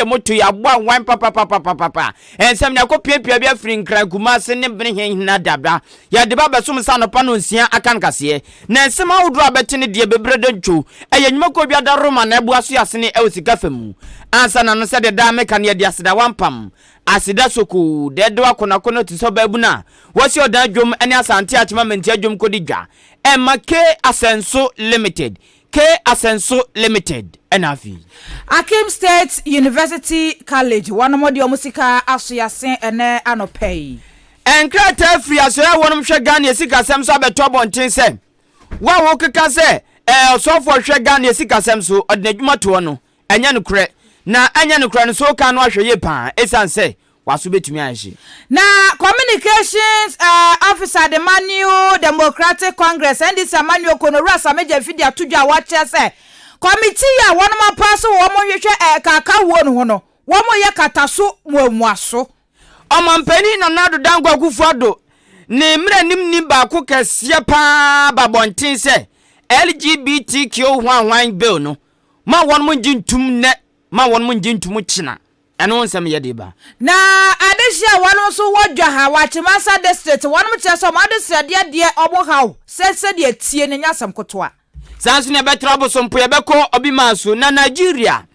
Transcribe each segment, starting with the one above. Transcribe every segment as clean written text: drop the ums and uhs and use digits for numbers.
Moto yi aboa nwan papapapapapa. Nsɛm no akɔpiapia bi afiri Nkran, Kumase ne Bene Henhena Dabra. Yɛde ba bɛsom sɛ anɔpa nonsia aka nkaseɛ. Na nsɛm ahodoɔ a bɛte no deɛ bebrɛ da ntwo. Ɛyɛ nnwumakuo bi adaworoma na ɛboa so yɛ asene wɔ sika fa mu. Ansa na no sɛdeɛ daa meka no yɛde aseda wampam. Aseda sokoo, dɛɛdɛw akɔnɔakɔnɔ te sɛ ɔbaabunu a wasi ɔdan dwom ne Asante Akyem Amantia dwom kɔdi dwa. Ɛma K Asɛnso Limited K Asɛnso Limited ɛna afei. Akim State University College wɔnom de wɔn sika aso yase ɛnɛ anɔpa yi. Nkrataa firi asoɛe a wɔnom hwɛ Ghana asikasɛm so abɛto abɔnten sɛ, wo a wokeka sɛ ɛɛ ɔsɔfoɔ hwɛ Ghana asikasɛm so ɔde n'adwuma toɔ no, ɛnyɛ nokorɛ. Na ɛnyɛ nokorɛ no so woka no ahwɛ yie paa ɛsiane sɛ w'aso bɛtumi ayɛ hye. Na Communications Officer de ma New Democratic Congress, NDC, amanyɔkuo no, Owura Sammy Gyamfi de ato dwa a wakyerɛ sɛ kɔmitii a wɔnom apaa so wɔ wɔn nhwehwɛ kaakawuo no ho no, wɔn reyɛ kataso muamuaso. Ɔmanpanin Nana Addo Dankwa Akufo Addo ne mmaranimni baako kɛseɛ pa ara aba abɔnten sɛ LGBTQ hwanhwan bill no, ma wɔnom ngye ntum nnɛ, ma wɔnom ngye ntum kyena. Ɛno ho nsɛm yɛ de ba. Na adehye a wɔnom nso wɔ Dwaha wɔ Akyem-Ansa District, wɔnom kyerɛ sɛ wɔn adesrɛdeɛ deɛ wɔn haw sɛ sɛdeɛ ɛtie no nyɛ asɛm kotoa. Saa nso na yɛbɛtra Bosompo, yɛbɛkɔ Obimaso, na Nigeria.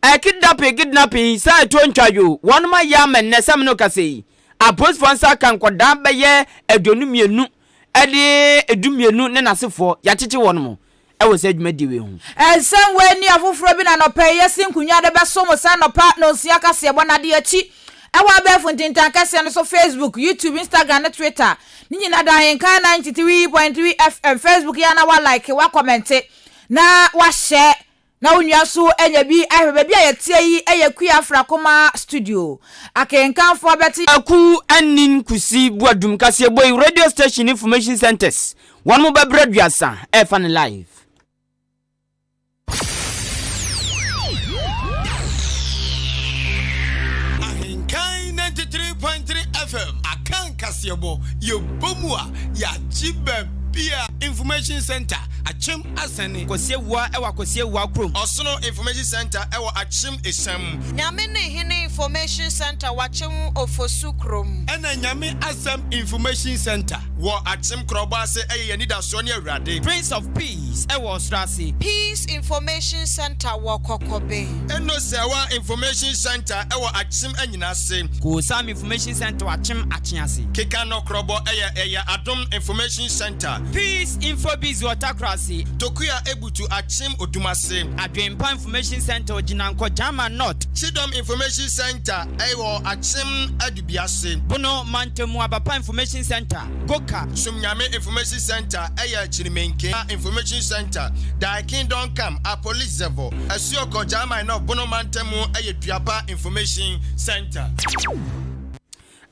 Ɛ kidnapping kidnapping yi saa ɛtoɔ ntwa yoo, wɔnom ayɛ ama nnɛ sɛ me ne wo kasa yi, apolisifoɔ nsa aka nkɔdaa bɛyɛ 22 ɛde 12 ne n'asefoɔ, yɛakyekye wɔnom. wɔ saa dwumadie wei ho. Nsɛm wei ne afoforɔ bi na anɔpa yi yɛasi nkonnwa de bɛso mo sɛ anɔpa nnɔnsia kaseɛbɔ no adeɛ akyi wɔ abɛɛfo ntintan kɛseɛ no so Facebook, YouTube, Instagram ne Twitter ne nyina da Ahenkan 93.3 FM Facebook yi a na wa like, wa kɔmɛnte na wa share Na wo nua nso anya bi ahwɛ. Baabi a yɛteɛ yi yɛ Akua Afrakoma Studio. Akenkanfoɔ bɛte. Aku Anin Kusi Boadum Kaseɛbɔ yi Radio Station Information Centres wɔn mo bɛbrɛ aduasa ɛrefa no live. Ahenkan 93.3 FM Akan kaseɛbɔ yɛbɔ mu a yɛagye baabi a. Information Centre Akyem Asɛne. Kwasi Awuah wɔ Akwasi Awuah kurom. Ɔsono Information Centre wɔ Akyem Esiam. Nyame ne Hene Information Centre wɔ Akyem Ofosu kurom. Ɛna Nyame Asɛm Information Centre wɔ Akyem Korɔbɔ ase ɛyɛ yɛn anidasoɔ ne Awurade. Prince of Peace wɔ Ɔsoro ase. Peace Information Centre wɔ Kɔkɔbe. Enosewa Information Centre wɔ Akyem Anyina ase. Koosam Information Centre wɔ Akyem Akyease. Keka Nɔkorɔbɔ ɛyɛ ɛyɛ Adom Information Centre. Peace Infobiz wɔ Takorase. Tokua Ebutu Akyem Odumase. Adwenpa Information Centre wɔ Gyinankɔ, Gyama North. Kyidɔm Information Centre wɔ Akyem Adubiase. Bono Mantamu Abapa Information Centre, Goka. Somnyame Information Centre yɛ Kyirimenke Information Centre, Thy Kingdom Come, Apolizevo, Asuokɔ, Gyama North, Bono Mantamu yɛ Duapa Information Centre.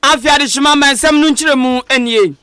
Afei adehyema ma nsɛm no nkyerɛmu nie.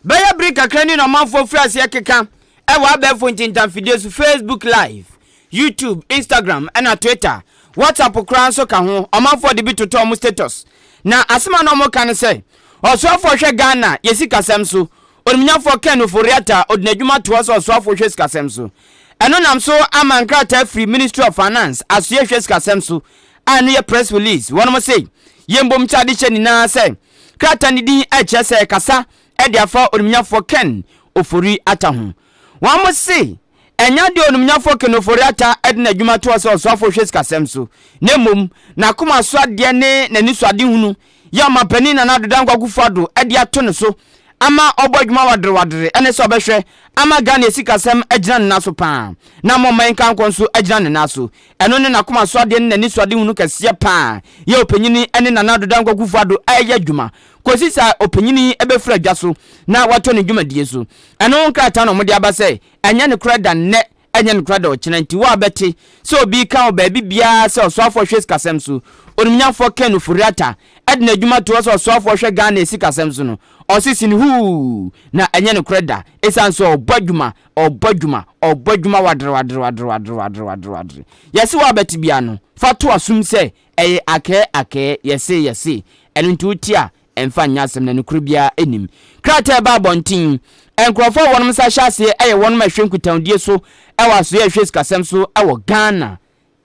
Bɛyɛ bere kakra ni na ɔmanfoɔ firi aseɛ keka wɔ abɛɛfo ntentamfidie so, Facebook Live, YouTube, Instagram ɛna Twitter, WhatsApp koraa nso ka ho, ɔmanfoɔ de bi toto wɔn status. Na asɛm a na wɔka ne sɛ, Ɔsoafoɔ hwɛ Ghana yɛ sikasɛm so, Onimnyafoɔ Ken Ofori-Atta ɔdi n'adwuma toa sɛ ɔsoafoɔ hwɛ sikasɛm so. Ɛno nam so ama nkrataa firi Ministry of Finance asoeɛ hwɛ sikasɛm so a ɛno yɛ press release. Wɔnom se yɛmbom kyɛ adehyɛ nyinaa sɛ Krataa no din kyerɛ sɛ ɛkasa de afa Onimnyafoɔ Ken Ofori Atta ho. Wɔn se ɛnyɛ adeɛ a Onimnyafoɔ Ken Ofori Atta de n'adwuma toɔ sɛ ɔsoafoɔ hwɛ sikasɛm so, na mmom n'akoma so adeɛ ne n'anisoadehunu yɛ Ɔmanpanin Nana Addo Dankwa Akufo Addo de ato ne so ama ɔbɔ adwuma waderewadere ne sɛ ɔbɛhwɛ ama Ghana sikasɛm agyina ne nan so paa na ama ɔman nkankɔ nso agyina ne nan so. Ɛno ne n'akoma so adeɛ ne n'anisoadehunu kɛseɛ paa yɛ ɔpanyini ne Nana Addo Dankwa Akufo Addo reyɛ adwuma kɔsi sɛ ɔpanyini yi bɛfiri adwa so na watɔ ne dwumadie so. Ɛno ho nkrataa na wɔde aba sɛ ɛnyɛ nokorɛ da nnɛ ɛnyɛ nokorɛ da ɔkyena nti wo a bɛte sɛ obi reka wɔ baabi biara sɛ ɔsoafoɔ hwɛ sikasɛm so Onimnyafoɔ Ken Ofori-Atta de n'adwuma to hɔ sɛ ɔsoafoɔ hwɛ Ghana sikasɛm so no ɔse sini huu na ɛnyɛ nokorɛ da ɛsiane sɛ ɔbɔ adwuma Ɔbɔ adwuma, ɔbɔ adwuma wadere wadere wadere wadere wadere wadere wadere. Yɛse w'abɛte bia no, fa to asom sɛ ɛyɛ akɛɛ akɛɛ, yɛse yɛse. Ɛno nti wote a, ɛmfa nyɛ asɛm na nokorɛ biara nnim. Krataa a ɛba abɔnten yi, nkorɔfoɔ a wɔnom nsa hyɛ aseɛ yɛ wɔnom a ɛhwɛ nkutahodie so wɔ asoeɛ a ɛhwɛ sikasɛm so wɔ Ghana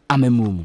amammuo mu.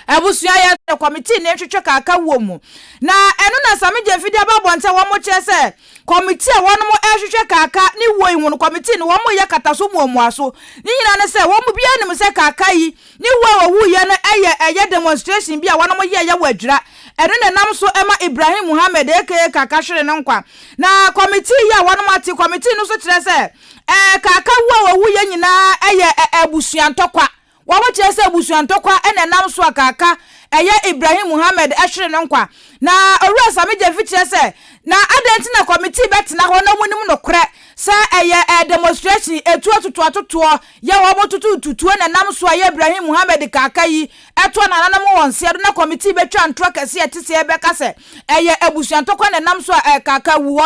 Abusua yɛ kɔmitii ne nhwehwɛ Kaaka wuo mu. Na ɛno na Sammy Gyamfi de aba abɔnten a wɔn kyerɛ sɛ kɔmitii a wɔn rehwehwɛ Kaaka ne wuo yi ho no, kɔmitii no wɔn reyɛ kataso muamuaso. Ne nyinaa ne sɛ wɔn mu biara nim sɛ Kaaka yi ne wuo a wɔwuiɛ no yɛ ɛyɛ demonstration bi a wɔn yɛeɛ wɔ Adwira. Ɛno na ɛnam so ma Ibrahim Muhammed aka Kaaka hwere ne nkwa. Na kɔmitii yi a wɔn ate kɔmitii no nso kyerɛ sɛ ɛɛ Kaaka wuo a wɔwuiɛ nyinaa yɛ abusua ntɔkwa. Wɔkyerɛ sɛ abusua ntɔkwa na ɛnam so a Kaaka ɛyɛ Ibrahim Muhammad hwere ne nkwa. Na Owura Sami Gyamfi kyerɛ sɛ, na adɛn nti na kɔmitii bɛtena hɔ na wɔnim nokorɛ sɛ ɛyɛ demonstration, etuo atotoatotoɔ, yɛ wɔn toto tutuo na ɛnam so a ɛyɛ Ibrahim Muhammad Kaaka yi toa nananom wɔn nseɛ do na kɔmitii bɛtwa ntorɔ kɛseɛ a ɛte sɛɛ bɛka sɛ ɛyɛ abusua ntɔkwa na ɛnam so a Kaaka wu.